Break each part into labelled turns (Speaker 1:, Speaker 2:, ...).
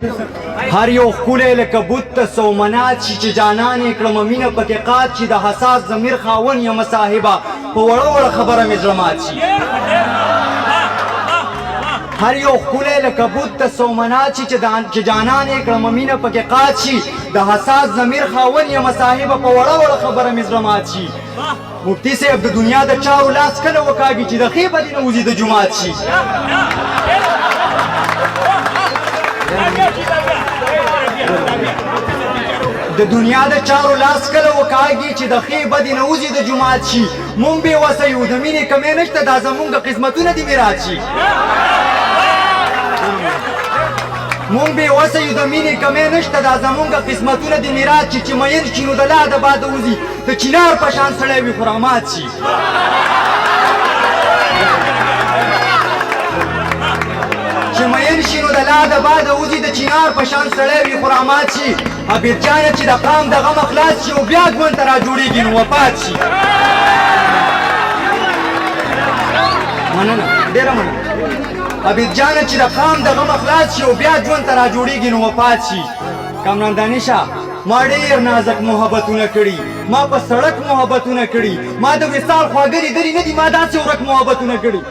Speaker 1: هر یو ښکلی لکه بت ته سومنات شي، چې جانان یې کړمه مینه پکې قات شي. د حساس ضمیر خاوند یمه صاحبه، په وړه وړه خبره مې زړه مات شي. هر یو ښکلی لکه بت ته سومنات شي، چې جانان یې کړمه مینه پکې قات شي. د حساس ضمیر خاوند یمه صاحبه، په وړه وړه خبره مې زړه مات شي. مفتي صاحب د دنیا د چارو لاس کله وکاږي، چې د ښې بدې نه وځي د جومات شي. د دنیا د چارو لاس کله وکاږي، چې د ښې بدې نه وځي د جومات شي. مونږ بې وسه یو، د مینې کمی نشته، دا زمونږ قسمتونه دي میراث شي. مونږ بې وسه یو، د مینې کمی نشته، دا زمونږ قسمتونه دي میراث شي. چې مین شي نو د لاده باده وځي، د چینار په شان سړی وي خو رامات شي. چې مین شي نو د لاده باده وځي، د چینار په شان سړی وي خو رامات شي. عابد جانه چې د قام د غمه خلاص شي او بیا ژوند ته را جوړېږي نو وفات شي. مننه، ډېره مننه. عابد جانه چې د قام د غمه خلاص شي او بیا ژوند ته را جوړېږي نو وفات شي. کامران دانشه، ما ډېر نازک محبتونه کړي، ما په سړک محبتونه کړي، ما د وصال خواږه لیدلي نه دي، ما داسې ورک محبتونه کړي.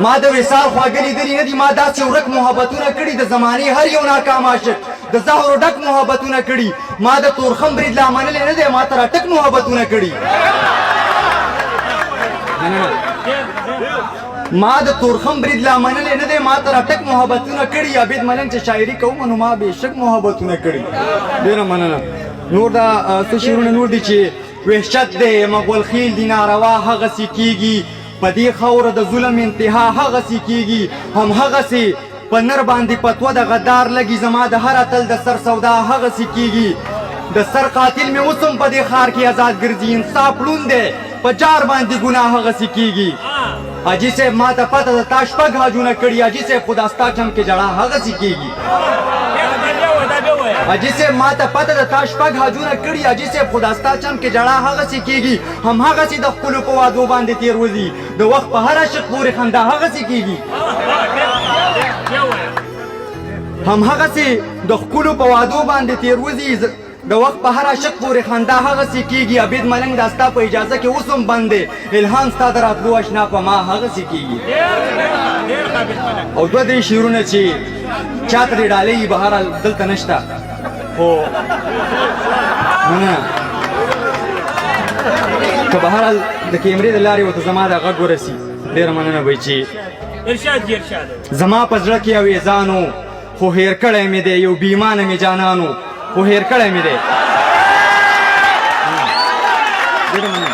Speaker 1: ما د وصال خواږه لیدلي نه دي، ما داسې ورک محبتونه کړي. د زمانې هر یو ناکام عاشق د زهرو ډک محبتونه کړي. ما د تورخم برید لا منلی نه دی، ما ته راټک محبتونه کړي. مننه. ما د تورخم برید لا منلی نه دی، ما ته راټک محبتونه کړي. عابد ملنګ چې شاعري کوم نو ما بېشک محبتونه کړي. ډېره مننه. نور دا څه شعرونه نور دي چې وحشت دی، مغول خیل دي، ناروا هغسې کېږي، په دې خاوره د ظلم انتها هغسې کېږي. هم هغسې په نر باندې پتوه د غدار لګي، زما د هر اتل د سر سودا هغسې کېږي. د سر قاتل مې اوس هم په دې ښار کې ازاد ګرځي، انصاف ړوند دی، په جار باندې ګناه هغسې کېږي. حاجي صاحب ما ته پته ده تا شپږ حاجونه کړي، حاجي صاحب خو دا ستا چم کې ژړا هغسې کېږي. حاجي صاحب ما ته پته ده تا شپږ حاجونه کړي، حاجي صاحب خو دا ستا چم کې ژړا هغسې کېږي. هم هغسې د ښکلو په وعدو باندې تېر وځي، د وخت په هر عاشق پورې خندا هغسې کېږي. هم هغسې د ښکلو په وعدو باندې تېر وځي، د وخت په هر عاشق پورې خندا هغسې کېږي. عابد ملنګ دا ستا په اجازه کې اوس هم بند دی، الهام ستا د راتلو اشنا په ما هغسې کېږي. او دوه درې شعرونه چې چاته دې ډالۍ وي، بهرحال دلته نشته، خو مننه که بهرحال د کیمرې د لارې ورته زما دا غږ ورسي. ډېره مننه به چې
Speaker 2: ارشاد جی، ارشاد.
Speaker 1: زما په زړه کې اویزانو خو هېر کړی مې دی، یو بې ایمانه مې جانانو خو هېر کړی مې دی. ډېره مننه.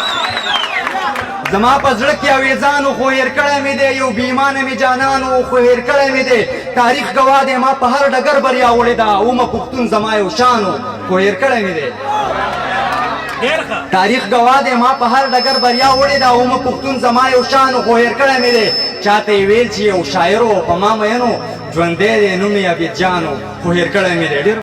Speaker 1: زما په زړه کې اویزانو خو هېر کړی مې دی، یو بې ایمانه مې جانانو خو هېر کړی مې دی. تاریخ ګواه دی ما په هر ډګر بریا وړې ده، اومه پښتون زما یو شان و خو هېر کړی مې دی.
Speaker 2: ډېر ښه.
Speaker 1: تاریخ ګواه دی ما په هر ډګر بریا وړې ده، اومه پښتون زما یو شان و خو هېر کړی مې دی. چاته یې ویل چې یو شاعر و په ما مین و، ژوندی دی نوم یې عابد جان و خو هېر کړی مې دی. ډېر